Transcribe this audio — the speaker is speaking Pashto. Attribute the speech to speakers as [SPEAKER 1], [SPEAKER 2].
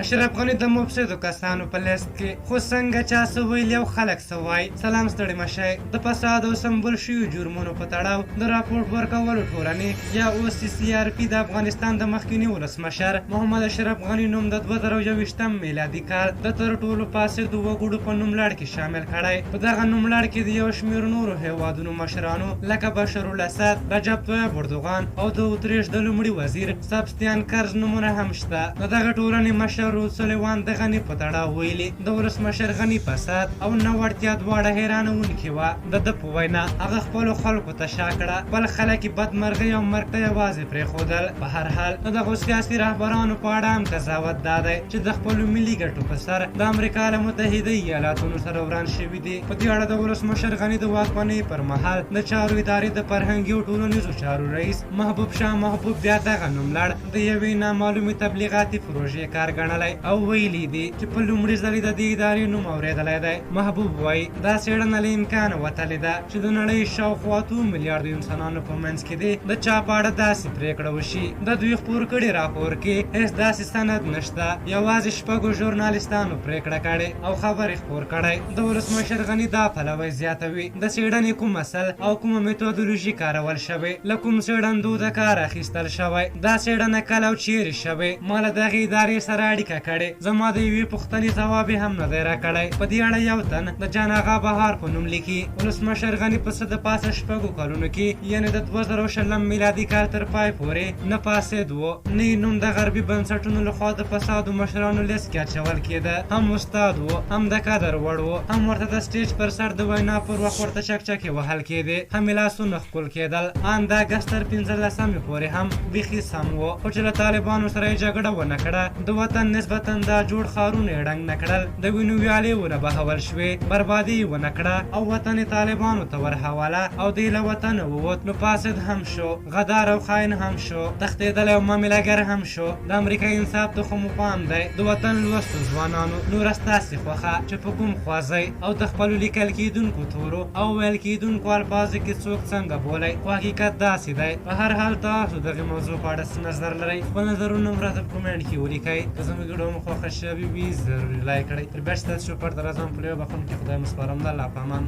[SPEAKER 1] اشرف غني د مفسدو کسانو په لیست کې، خو څنګه چا څه ویلي او خلک څه وايي؟ سلام ستړي مه شئ. د فساد او سمبول شویو جرمونو په تړاو د راپورټ ورکولو ټولنې یا او سي سي آر پي د افغانستان د مخکیني ولسمشر محمد اشرف غني نوم د 2021 میلادي کال د تر ټولو فاسدو وګړو په نوملړ کې شامل کړی. په دغه نوملړ کې د یو شمېر نورو هېوادونو مشرانو لکه بشرالاسد، رجب طیب اردوغان او د اتریش د لومړي وزیر سبستیان کرز نومونه هم شته. د دغه ټولنې مشر رود سلیوان د غني په تړاو ویلي، د ولسمشر غني فساد او نه وړتیا دواړه حیرانوونکي وه. د ده په وینا، هغه خپلو خلکو ته شا کړه، خپل خلک یې بدمرغۍ او مرګ ته یوازې پرېښودل. په هر حال، د دغو سیاسي رهبرانو په اړه هم قضاوت دا دی چې د خپلو ملي ګټو په سر د امریکا له متحده ایالاتونو سره وران شوي دي. په دې اړه د ولسمشر غني د واکمنۍ پر مهال د چارو ادارې د فرهنګي او ټولنیزو چارو رئیس محبوب شاه محبوب بیا دغه نوملړ د یوې نامعلومې تبلیغاتي پروژې کار ګڼلی او ویلي دي چې په لومړي ځل یې د دې ادارې نوم اورېدلی دی. محبوب وايي، دا څېړنه له امکانه وتلې ده چې د نړۍ شاوخوا اتو میلیاردو انسانانو په منځ کې دې د چا په اړه داسې پرېکړه وشي. د دوی خپور کړي راپور کې هېڅ داسې سند نشته، یوازې شپږو ژورنالیستانو پرېکړه کړې او خبر یې خپور کړی. د ولسمشر غني دا پلوی زیاتوي، د څېړنې کوم اصل او کومه میتودولوژي کارول شوې، له کوم څېړندوده کار اخیستل شوی، دا څېړنه کله او چیرې شوې، ما له دغې ادارې سره اړیکه کړې، زما د یوې پوښتنې ځواب یې هم نه دی راکړی. په دې اړه یو تن د جان اغا بهار په نوم لیکي، ولسمشر غني په څه د پاسه شپږو کلونو کې، یعنې د 2020 میلادي کال تر پای پورې نه فاسد و، نه یې نوم د غربي بنسټونو لخوا د فسادو مشرانو لیست کې اچول کېده، هم استاد و، هم د قدر وړ و، هم ورته د سټېج پر سر د وینا پر وخت ورته چکچکې وهل کېدې، هم یې لاسونه ښکل کېدل. ان د اګست تر 15مې پورې هم بیخي سم و، خو چې له طالبانو سره یې جګړه ونه کړه، د وطن نسبتاً دا جوړ ښارونه یې ړنګ نه کړل، د وینو ویالې ونه بهول شوې، بربادي یې ونه کړه او وطن یې طالبانو ته ورحواله او دی له وطنه ووت، نو فاسد هم شو، غدار او خاین هم شو، تښتېدلی او معاملهګر هم شو. د امریکا انصاف ته خو مو پام دی، د وطن لوستو ځوانانو، نوره ستاسې خوښه چې په کوم خوا ځئ او د خپلو لیکل کېدونکو تورو او ویل کېدونکو الفاظو کې څوک څنګه بولئ، خو حقیقت داسې دی. په هر حال، تاسو دغې موضوع په اړه څه نظر لرئ؟ خپل نظرونه هم راته په کومنټ کې ولیکئ. که زموږ ویډیو مو خوښه شوې وي، ضرور یې لایک کړئ. تر بیا چې ستاسو چوپړ ته راځم، په لوی بخښونکي خدای مو سپارم. د الله په امان.